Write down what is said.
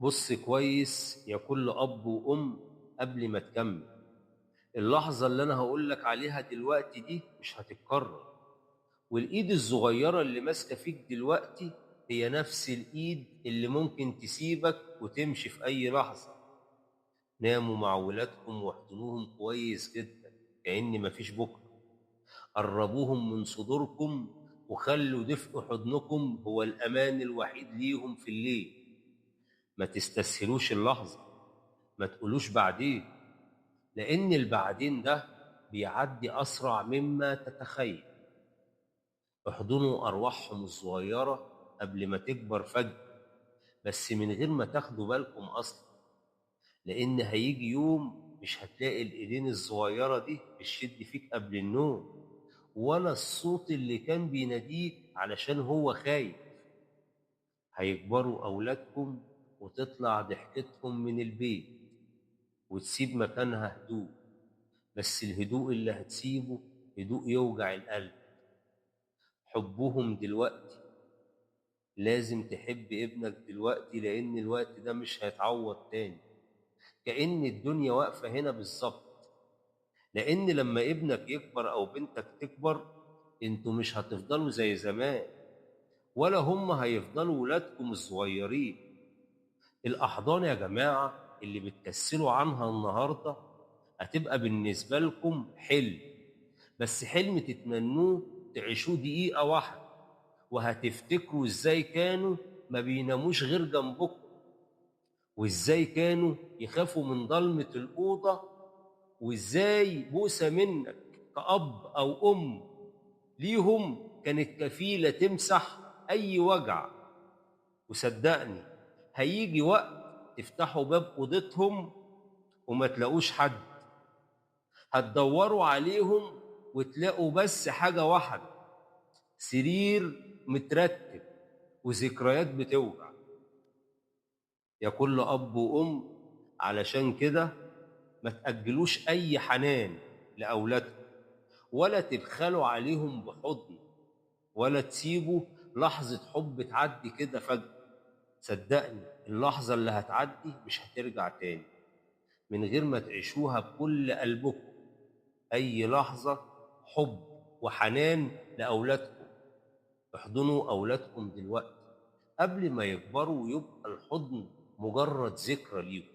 بص كويس يا كل أب وأم قبل ما تكمل. اللحظة اللي أنا هقولك عليها دلوقتي دي مش هتتكرر، والإيد الصغيرة اللي ماسكة فيك دلوقتي هي نفس الإيد اللي ممكن تسيبك وتمشي في أي لحظة. ناموا مع ولادكم واحضنوهم كويس جدا كأن مفيش بكرة. قربوهم من صدوركم وخلوا دفء حضنكم هو الأمان الوحيد ليهم في الليل. ما تستسهلوش اللحظة، ما تقولوش بعدين، لأن البعدين ده بيعدي أسرع مما تتخيل. احضنوا أرواحهم الصغيرة قبل ما تكبر فجأة، بس من غير ما تاخدوا بالكم أصلا، لأن هيجي يوم مش هتلاقي الإيدين الصغيرة دي بتشد فيك قبل النوم، ولا الصوت اللي كان بيناديك علشان هو خايف. هيكبروا أولادكم وتطلع ضحكتهم من البيت وتسيب مكانها هدوء، بس الهدوء اللي هتسيبه هدوء يوجع القلب. حبهم دلوقتي، لازم تحب ابنك دلوقتي لأن الوقت ده مش هيتعوض تاني. كأن الدنيا واقفة هنا بالظبط، لأن لما ابنك يكبر أو بنتك تكبر انتوا مش هتفضلوا زي زمان، ولا هم هيفضلوا ولادكم الصغيرين. الأحضان يا جماعة اللي بتكسلوا عنها النهاردة هتبقى بالنسبة لكم حلم، بس حلم تتمنوه تعيشوه دقيقة واحدة، وهتفتكروا ازاي كانوا ما بيناموش غير جنبكم، وازاي كانوا يخافوا من ضلمة الأوضة، وازاي بوسة منك كأب أو أم ليهم كانت كفيلة تمسح أي وجع. وصدقني هيجي وقت تفتحوا باب أوضتهم وما تلاقوش حد، هتدوروا عليهم وتلاقوا بس حاجة واحدة، سرير مترتب وذكريات بتوجع. يا كل أب وأم، علشان كده ما تأجلوش أي حنان لأولادكم، ولا تبخلوا عليهم بحضن، ولا تسيبوا لحظة حب تعدي كده فجأة. صدقني اللحظة اللي هتعدي مش هترجع تاني من غير ما تعيشوها بكل قلبكم. أي لحظة حب وحنان لأولادكم، احضنوا أولادكم دلوقتي قبل ما يكبروا ويبقى الحضن مجرد ذكرى ليهم.